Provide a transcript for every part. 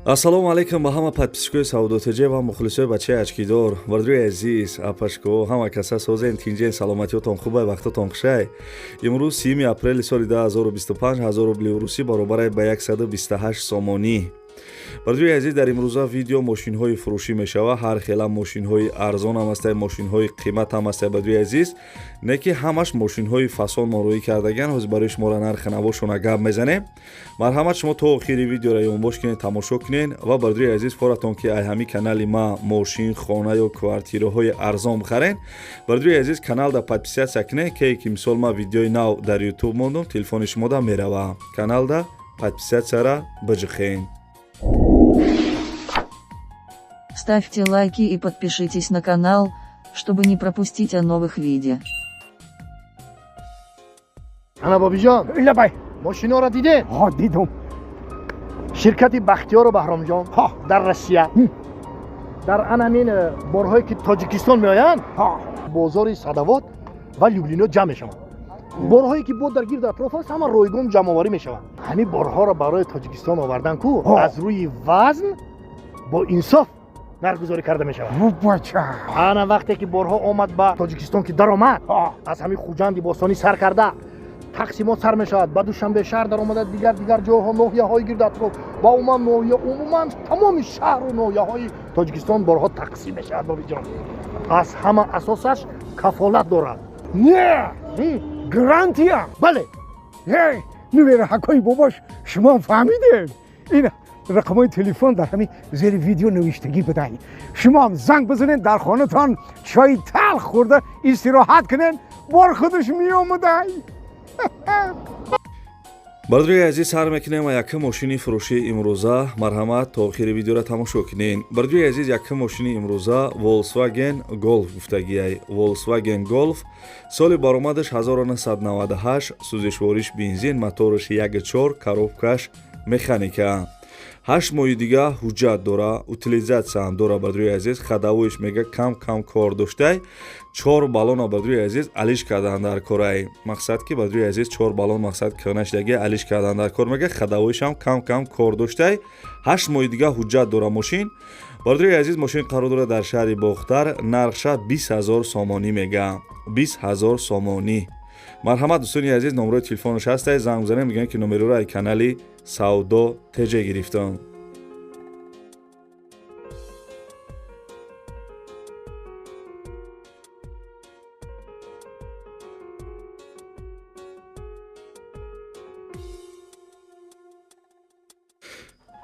Ассалому алайкум ба ҳама подписчикои Савдо ТЖ ва мухлисои бачаи очкидор. Бардори азиз, апашко, ҳама каса созен, тинҷен, саломатиётон хубай, вақтотон хушай. Имрӯз 30 апрели соли 2025, 1000 рубли русӣ баробарай ба 128 сомонӣ. Бардори азиз, дар имрӯза видео мошинҳои фурӯшӣ мешава. Ҳар хела мошинҳои арзон ҳам ҳастай, мошинҳои қимат ҳам ҳастай, бардори азиз. Не ки ҳамаш мошинҳои фасон мо рӯӣ кардаган. Ҳозир барои шуморо нархи навошона гап мезанем. Марҳамат, шумо то охири видеоро ёнбош кунед, тамошо кунед ва, бардори азиз, форатон ки ай ҳами канали ма мошин, хона ё квартираҳои арзон бихарен, бардори азиз, каналда подписаться кунед, ке ки мисол ма видеои нав дар ютуб мондум, телефони шумода мерава. Каналда подписаться ра биҷихен. Ставьте лайки и подпишитесь на канал, чтобы не пропустить о новых видео. Ана, Бобиҷон. Лабай. Мошиноро дидед? Ҳо, дидум. Ширкати Бахтиёру Баҳромҷон ҳо дар Россия дар ан ҳамин борҳое ки Тоҷикистон меоянд, ҳо бозори Садовод ва Люблино ҷамъ мешаванд. Борҳое ки бо дар гирду атроф аст, ҳама ройгон ҷамъоварӣ мешаванд. Ҳамин борҳоро барои Тоҷикистон овардан ку аз рӯи вазн бо инсоф нархгузорӣ карда мешавад. Бача. Ана, вақте ки борҳо омад ба Тоҷикистон, ки даромад, аз ҳамин Хуҷанди бостонӣ сар карда, тақсимот сар мешавад, ба Душанбе шаҳр даромада, дигар дигар ҷойҳо, ноҳияҳои гирду атроф ва умуман ноҳия, умуман тамоми шаҳру ноҳияҳои Тоҷикистон борҳо тақсим мешавад. Бобиҷон, аз ҳама асосаш кафолат дорад. Не, гарантия. Бале. Эй, нувераҳакои бобош, шумо фаҳмидед, ин рақамҳои телефон дар ҳамин зери видео навиштагӣ будай. Шумоам занг бизанед, дар хонатон чои талх хӯрда истироҳат кунед, бор худаш меомадай. Бародари азиз, сар мекунем якум мошини фурӯшии имрӯза. Марҳамат, то охири видеоро тамошо кунед. Бародари азиз, якум мошини имрӯза Volkswagen Golf гуфтагиай. Volkswagen Golf, соли баромадаш 1998, сӯзишвориш бензин, мотораш 1.4, коробкаш механика. 8 моҳи дига ҳуҷҷат дора, утилизация ҳам дора. Бародари азиз, ходовой ш мега кам кам кор доштай, чор баллона, бародари азиз, алиш кардан дар корай. Мақсад ки, бародари азиз, чор баллон, мақсад, кӯнашдаги алиш кардан дар кор. Мега ходовой шам кам кам кор доштай, 8 моҳи дига ҳуҷҷат дора мошин. Бародари азиз, мошин қарор дорад дар шаҳри Бохтар, нархша 20 000 сомонӣ мега, 20 000 сомонӣ. Марҳамат, дӯстони азиз, номерои телефонаш ҳастай, занг бизанем, мегӯям ки номероро ай канали Савдо ТЖ гирифтам.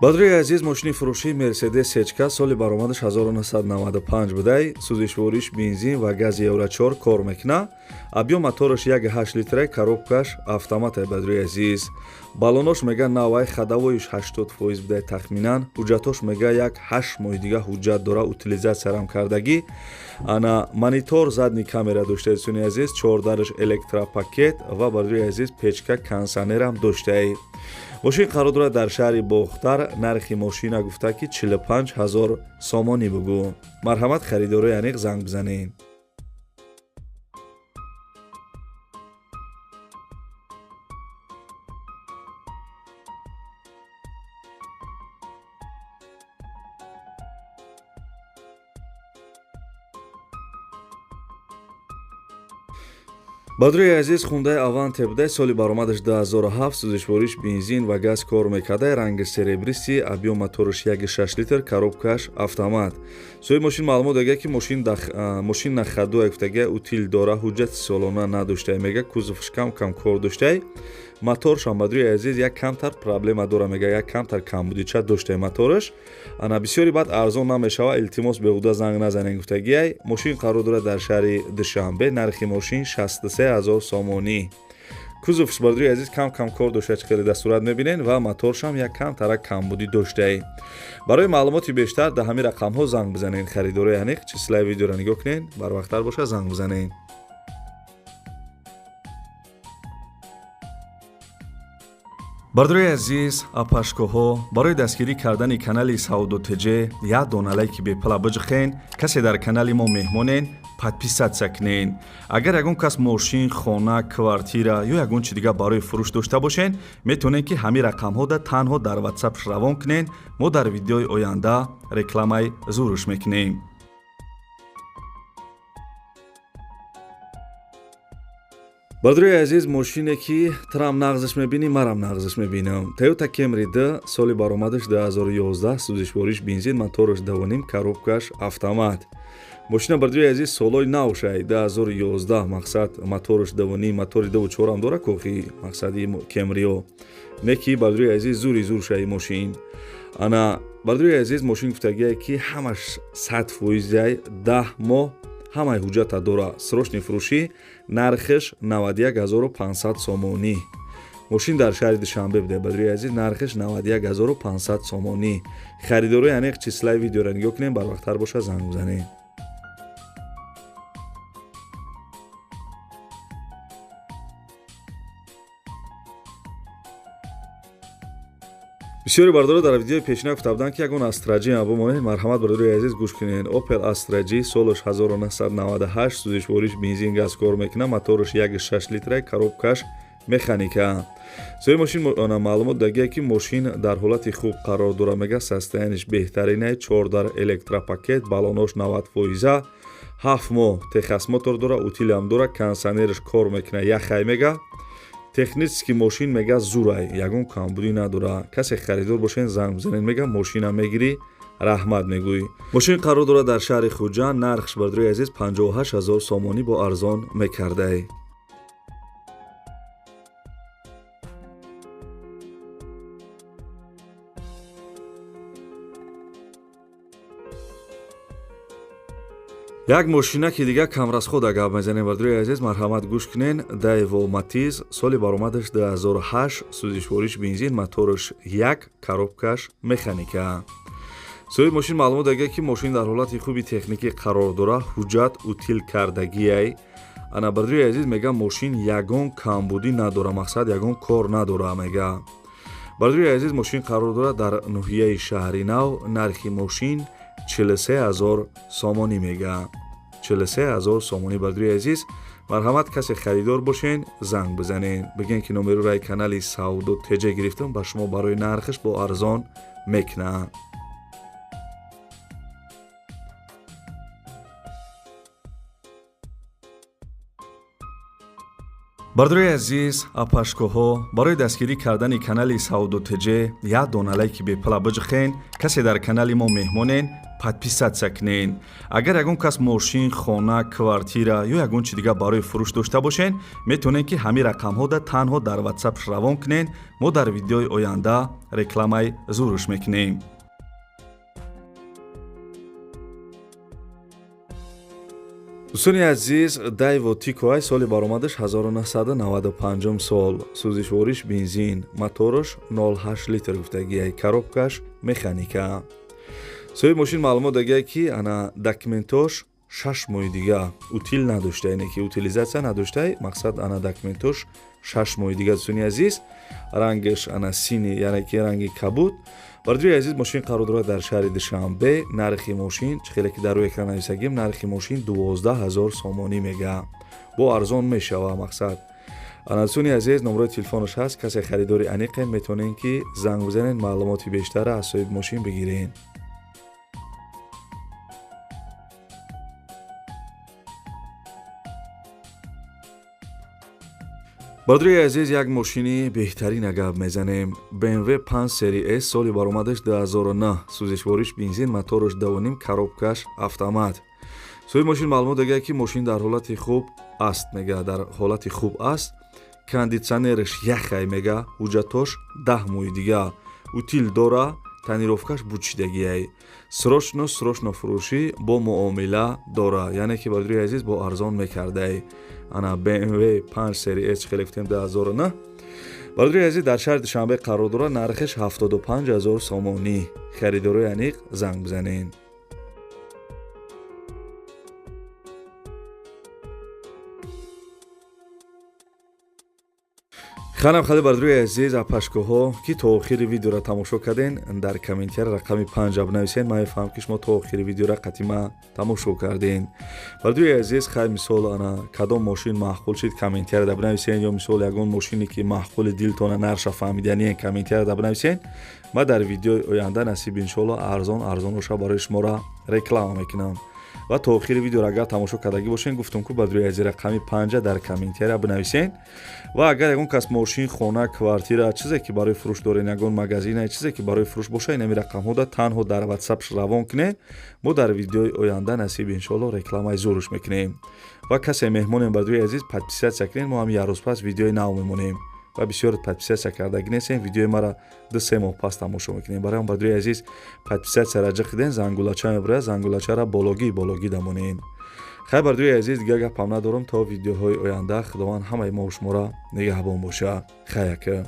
Бародари азиз, мошини фурӯшии Мерседес Сечка, соли баромадаш 1995 будай, сӯзишвориш бензин ва гази евро 4 кор мекуна. Объём мотораш 1,8 литра, коробкаш автоматай. Бародари азиз, баллонош мега навай, ходовой ш 80% будай тахминан. Ҳуҷҷатош мега як 8 моҳи дига ҳуҷҷат дора, утилизация рам кардагӣ. Ана, монитор, задний камера доштаи, дӯстони азиз, чордараш электропакет ва, бародари азиз, печка, кондиционерам доштаи. Мошин қарор дорад дар шаҳри Бохтар. Нархи мошина гуфта ки 45 ҳазор сомонӣ бугӯ. Марҳамат, харидорои аниқ занг бизанед. Бародари азиз, Хундай Аванте будай, соли баромадаш 2007, сӯзишвориш бензин ва газ кор мекарда, ранги серебристый, объём мотораш 1,6 литр, коробкаш автомат. Соҳиби мошин маълумот дага ки мошин на ходу гуфтага, утил дора, ҳуҷҷати солона надоштай. Мега кузовш кам кам кор доштай, моторшам, бародари азиз, як камтар проблема дора, мега як камтар камбудича доштай мотораш. Ана, бисёри баъд арзон намешава, илтимос, беҳуда занг назанед гуфтагиай. Мошин қарор дорад дар шаҳри Душанбе, нархи мошин 63 ҳазор сомонӣ. Кузовш, бародари азиз, кам кам кор дошта, чӣ хеле дастурат мебинед, ва моторшам як камтара камбудӣ доштаи. Барои маълумоти бештар дар ҳамин рақамҳо занг бизанед. Харидорои аниқ, числаи видеоро нигоҳ кунед, барвақттар боша, занг бизанед. Бардорои азиз, апашкоҳо, барои дастгирӣ кардани канали Савдо ТЖ як дона лайки бепала биҷихен. Касе дар канали мо меҳмонен, подписаться кунен. Агар ягон кас мошин, хона, квартира ё ягон чи дигар барои фурӯш дошта бошен, метавонед, ки ҳамин рақамҳода танҳо дар ватсап равон кунен. Мо дар видеои оянда рекламаи зурш мекунем. Бардорои азиз, мошине ки трам нағзаш мебинӣ, марам нағзаш мебинам. Toyota Camry D, соли баромадаш 2011, сӯзишвориш бензин, мотораш 2,5, коробкаш автомат. Мошина, бардорои азиз, солои навшай, 2011, мақсад, мотораш 2,5, мотори 2,4 ам дора кохи, мақсади Camry-о не ки, бардорои азиз, зури зуршаи мошин. Ана, бардорои азиз, мошин гуфтагие ки ҳамаш 100%, 10 моҳ ҳамаи ҳуҷҷата дора. Срочный фурӯшӣ, нархаш 91 500 сомонӣ. Мошин дар шаҳри Душанбе буде, бардорои азиз, нархаш 91 500 сомонӣ. Харидорои аниқ числаи видеоро нигоҳ кунем, барвақттар боша, занг бизанем. Бисёри бардоро дар видеои пешина гуфта буданд, ки ягон Астра G бимонед. Марҳамат, бардорои азиз, гӯш кунед. Opel Astra G, солаш 1998, сӯзишвориш бензин, газ кор мекунад, мотораш 1,6 литра, коробкаш механика. Соҳиби мошин маълумот дагия, ки мошин дар ҳолати хуб қарор дорад, мега, состояниш беҳтаринай, чордар электропакет, баллонош 90%, 7 моҳ техосмотр дора, утилам дора, кондиционераш кор мекунад, яхай, мега, технически мошин, мега, зурай, ягон камбудӣ надора. Касе харидор бошен, занг бизанед, мега, мошина мегирӣ, раҳмат мегӯӣ. Мошин қарор дорад дар шаҳри Хуҷанд, нархш, бардорои азиз, 58 ҳазор сомонӣ, бо арзон мекардай. Як мошинаки дига камрасхода гап мезанем, бардорои азиз, марҳамат, гӯш кунен. Daewoo Matiz, соли баромадаш 2008, сӯзишвориш бензин, мотораш 1, коробкаш механика. Соҳиби мошин маълумот дага, ки мошин дар ҳолати хуби техникӣ қарор дора, ҳуҷҷат утил кардагиай. Ана, бардорои азиз, мега, мошин ягон камбудӣ надора, мақсад, ягон кор надора, мега. Бардорои азиз, мошин қарор дорад дар ноҳияи Шаҳри Нав, нархи мошин 43 ҳазор сомонӣ, мега, 43 ҳазор сомонӣ. Бардорои азиз, марҳамат, касе харидор бошен, занг бизанен, бигӯен, ки номеро рай канали Савдо ТЖ гирифтам, ба шумо барои нархаш бо арзон мекунад. Бардорои азиз, апашкоҳо, барои дастгирӣ кардани канали Савдо ТЖ як дона лайки бепала биҷихен. Касе дар канали мо меҳмонен, подписаться кунен. Агар ягон кас мошин, хона, квартира ё ягон чи дигар барои фурӯш дошта бошен, метавонед, ки ҳамин рақамҳода танҳо дар ватсап равон кунен. Мо дар видеои оянда рекламаи зурш мекунем. Дӯстони азиз, Daewoo Tico ай, соли баромадаш 1995 сол, сӯзишвориш бензин, мотораш 0,8 литр гуфтагиай, коробкаш механика. Соҳиби мошин маълумот дагиай, ки ана документош 6 моҳи дига, утил надошта, яъне ки утилизация надоштай, мақсад, ана документош 6 моҳи дига. Дӯстони азиз, рангаш ана синий, яъне ки ранги кабуд. Бардорои азиз, мошин қарор дорад дар шаҳри Душанбе, нархи мошин, чӣ хеле ки дар рӯи экран нависагим, нархи мошин 12 000 сомонӣ, мега, бо арзон мешава, мақсад. Ана, дӯстони азиз, номерои телефонаш ҳаст, касе харидори аниқе, метавонед, ки занг бизанед, маълумоти бештара аз соҳиби мошин бигиред. Бардорои азиз, як мошини беҳтарина гап мезанем. BMW 5 Serie S, соли баромадаш 2009, сӯзишвориш бензин, мотораш 2,5, коробкаш автомат. Соҳиби мошин маълумот дагия, ки мошин дар ҳолати хуб аст, мега, дар ҳолати хуб аст, кондитсионераш яхай, мега, ҳуҷҷатош 10 моҳи дига, утил дора, тонировкаш бучидагиай. Срочно фурӯшӣ, бо муомила дора, яъне ки, бардорои азиз, бо арзон мекардай. Ана BMW 5 Serie S, хеле гуфтем, 2009, бародари азиз, дар шаҳри Душанбе қарор дорад, нархаш 75 ҳазор сомонӣ. Харидорои аниқ занг бизанед. Ханам хали бардруи азиз, апашкоҳо, ки то охири видеоро тамошо карден, дар комментария рақами 5 бинависен. Ман мефаҳмам, ки шумо то охири видеоро қатима тамошо карден. Бардруи азиз, хай, мисол, ана кадом мошин маъқул шид, комментарияда бинависен, ё мисол ягон мошине ки маъқули дилтона нарша фаҳмиданien, комментарияда бинависен. Ма дар видеои оянда, насиб иншоалло, арзон арзоноша барои шуморо реклама мекунам. Ва то охири видеоро агар тамошо кардагӣ бошен, гуфтум ку, бардруи азиз, рақами 5 дар комментария бинависен. Ва агар ягон кас мошин, хона, квартира, чизе ки барои фурӯш дорен, ягон магазина, чизе ки барои фурӯш боша, инами рақамҳода танҳо дар ватсап равон кунед. Мо дар видеои оянда, насиб иншоалло, рекламаи зӯруш мекунем. Ва касе меҳмонем, бардруи азиз, подписаться кунед. Мо ҳам як рӯз пас видеои нав мемонем ва бисёр подписаться кардагӣ нестем, видеои мара 2-3 моҳ пас тамошо мекунем. Барои он, бардруи азиз, подписаться ра ҷиқиден, зангулача мебурад, зангулачара бологӣ бологӣ дамонед. Хай, бардруи азиз, дигар гапам надорам. То видеоҳои оянда Худованд ҳамаи мо шуморо нигаҳбон боша. Хай, ака.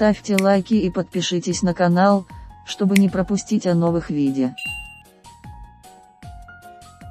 Ставьте лайки и подпишитесь на канал, чтобы не пропустить о новых видео.